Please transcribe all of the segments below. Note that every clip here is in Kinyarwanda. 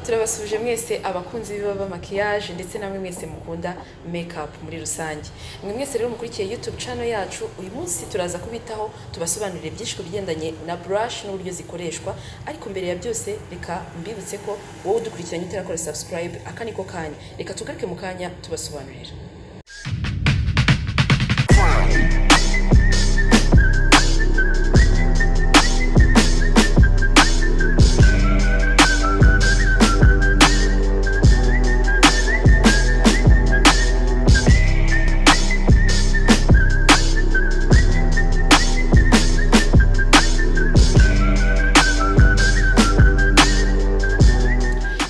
Turabasuje mwese abakunzi b'aba maquillage, ndetse namwe mwese mukunda makeup muri rusange. Mwe mwese rero mukurikiye YouTube channel yacu, uyu munsi turaza kubitaho, tubasobanurire byinshi ku bigendanye na brush n'uburyo zikoreshwa. Ariko mbere ya byose, reka mbibutse ko wowe udukurikiranye utarakora subscribe, aka niko kanya. Reka tugaruke mu kanya tubasobanurira.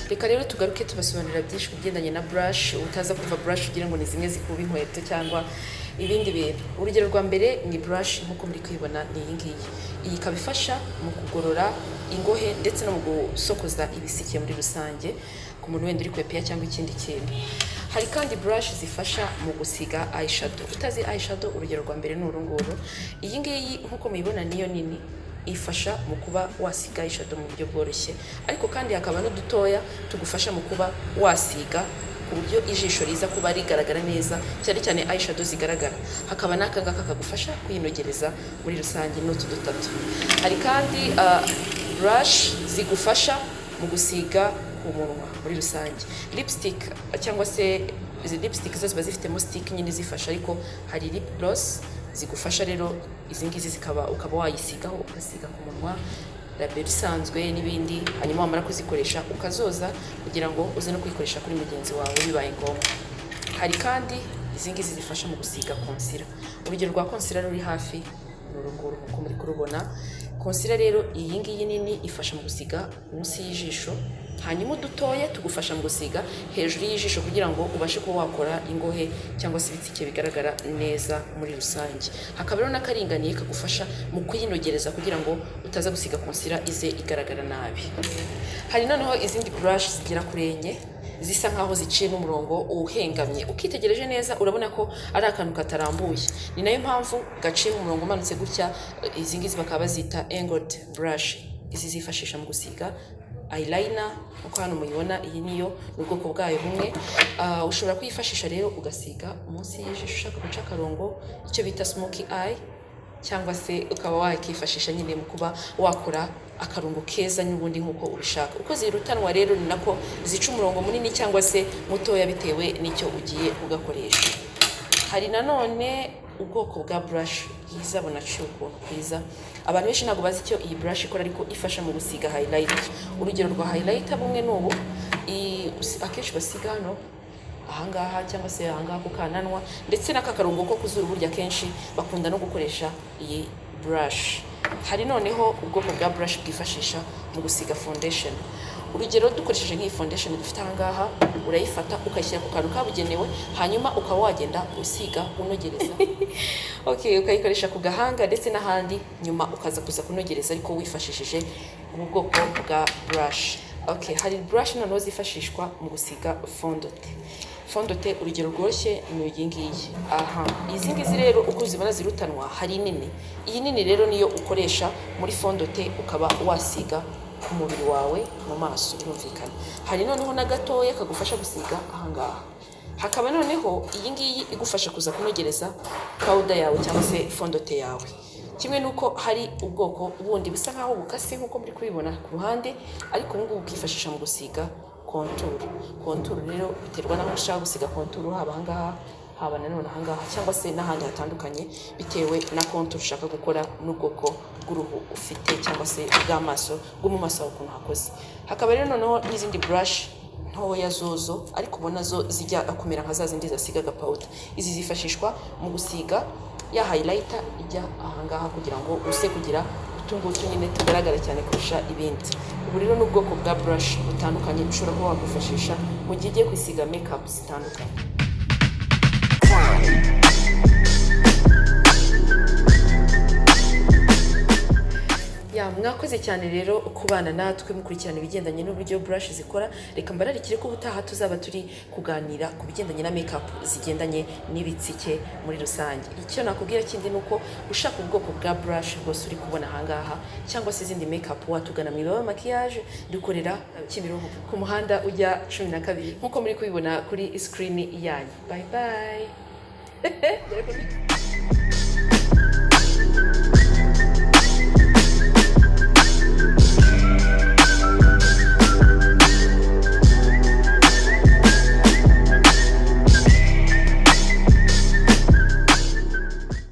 Reka rero tugaruke tubasobanurira byinshi ku bigendanye na brush. Utaza kumva brush ugira ngo ni zimwe zikuba inkweto cyangwa ibindi bintu. Urugero rwa mbere ni brush nk'uko muri kuyibona, ni iyi ngiyi. Iyi ikaba ifasha mu kugorora ingohe ndetse no mu gusokoza ibisike muri rusange, ku muntu wenda uri kwepiya cyangwa ikindi kintu. Hari kandi brush zifasha mu gusiga eyeshadow. Utazi eyeshadow, urugero rwa mbere ni uru nguru. Iyi ngiyi nk'uko muyibona niyo nini, ifasha mu kuba wasiga eyeshadow mu buryo bworoshye, ariko kandi hakaba n'udutoya tugufasha mu kuba wasiga ku buryo ijisho riza kuba rigaragara neza, cyane cyane eyeshadow zigaragara. Hakaba n'aka ngaka kagufasha kwinogereza muri rusange, n'utu dutatu. Hari kandi brush zigufasha mu gusiga ku munwa muri rusange, lipstick, cyangwa se izi lipstick zo ziba zifitemo stick nyine zifasha, ariko hari lip gloss zigufasha rero. Izi ngizi zikaba ukaba wayisigaho, ugasiga ku munwa label isanzwe n'ibindi, hanyuma wamara kuzikoresha ukazoza kugira ngo uze no kuyikoresha kuri mugenzi wawe bibaye ngombwa. Hari kandi izi ngizi zifasha mu gusiga concealer. Urugero rwa concealer ruri hafi ni uru nguru nk'uko muri kurubona. Concealer rero, iyi ngiyi nini ifasha mu gusiga munsi y'ijisho, hanyuma udutoya tugufasha mu gusiga hejuru y'ijisho kugira ngo ubashe kuba wakora ingohe cyangwa se ibitsike bigaragara neza muri rusange. Hakaba rero n'akaringaniye kagufasha mu kuyinogereza kugira ngo utaza gusiga concealer ize igaragara nabi. Hari noneho izindi brush zigera kuri enye zisa nkaho ziciye n'umurongo uhengamye. Ukitegereje neza urabona ko ari akantu katarambuye, ni nayo mpamvu gaciye umurongo umanutse gutya. Izi ngizi bakaba bazita angled brush. Izi zifashisha mu gusiga eyeliner nkuko hano muyibona. Iyi niyo ni ubwoko bwayo bumwe. Ushobora kuyifashisha rero ugasiga munsi y'ijisho ushaka guca akarongo, icyo bita smoky eye, cyangwa se ukaba wakifashisha nyine mu kuba wakora akarongo keza n'ubundi nk'uko ubishaka. Uko zirutanwa rero ni nako zica umurongo munini cyangwa se mutoya, bitewe n'icyo ugiye ugakoresha. Hari nanone ubwoko bwa brush bwiza bunaciye ukuntu bwiza. Abantu benshi ntabwo bazi icyo iyi brush ikora, ariko ifasha mu gusiga highlight. Urugero rwa highlight bumwe ni ubu. Akenshi basiga hano ahangaha cyangwa se ahangaha ku kananwa, ndetse n'aka karongo ko ku zuru. Burya akenshi bakunda no gukoresha iyi brush. Hari noneho ubwoko bwa brush bwifashisha mu gusiga foundation. Urugero dukoresheje nk'iyi foundation dufite ahangaha, urayifata ukayishyira ku kantu kabugenewe, hanyuma ukaba wagenda usiga unogereza, okay, ukayikoresha ku gahanga ndetse n'ahandi, nyuma ukaza kuza kunogereza ariko wifashishije ubu bwoko bwa brush. Okay, hari brush noneho zifashishwa mu gusiga fondote. Fondote, urugero rworoshye ni iyi ngiyi aha. Izi ngizi rero uko uzibona zirutanwa, hari inini. Iyi nini rero niyo ukoresha muri fond de teint, ukaba wasiga ku mubiri wawe mu maso, birumvikana. Hari noneho na gatoya kagufasha gusiga ahangaha. Hakaba noneho iyi ngiyi igufasha kuza kunogereza powder yawe cyangwa se fond de teint yawe. Kimwe n'uko hari ubwoko bundi busa nkaho bukase nk'uko muri kubibona ku ruhande, ariko ubu ngubu bwifashisha mu gusiga contour. Contour rero biterwa n'aho ushaka gusiga contour, haba ahangaha, haba nanone ahangaha, cyangwa se n'ahandi hatandukanye, bitewe na contour ushaka gukora n'ubwoko bw'uruhu ufite cyangwa se bw'amaso, bwo mu maso yawe ukuntu hakoze. Hakaba rero noneho n'izindi brush ntoya zozo, ariko ubona zo zijya kumera nka za zindi zasigaga powder. Izi zifashishwa mu gusiga ya highlighter ijya ahangaha kugira ngo use kugira utungutu nyine tugaragara cyane kurusha ibindi. Ubu rero ni ubwoko bwa brush butandukanye ushobora kuba wakwifashisha mu gihe ugiye kwisiga makeup zitandukanye. Ya, mwakoze. Mwakoze cyane rero kubana natwe mukurikirana ibigendanye n'uburyo brush zikora. Reka mbararikire ko ubutaha tuzaba turi kuganira ku bigendanye na makeup zigendanye n'ibitsike muri rusange. Icyo nakubwira kindi ni uko ushaka ubwoko bwa brush bwose uri kubona ahangaha cyangwa se izindi makeup, watugana mu Ibaba Maquillage. Dukorera Kimironko ku muhanda ujya 12, nk'uko muri kubibona kuri screen yanyu. Bye bye.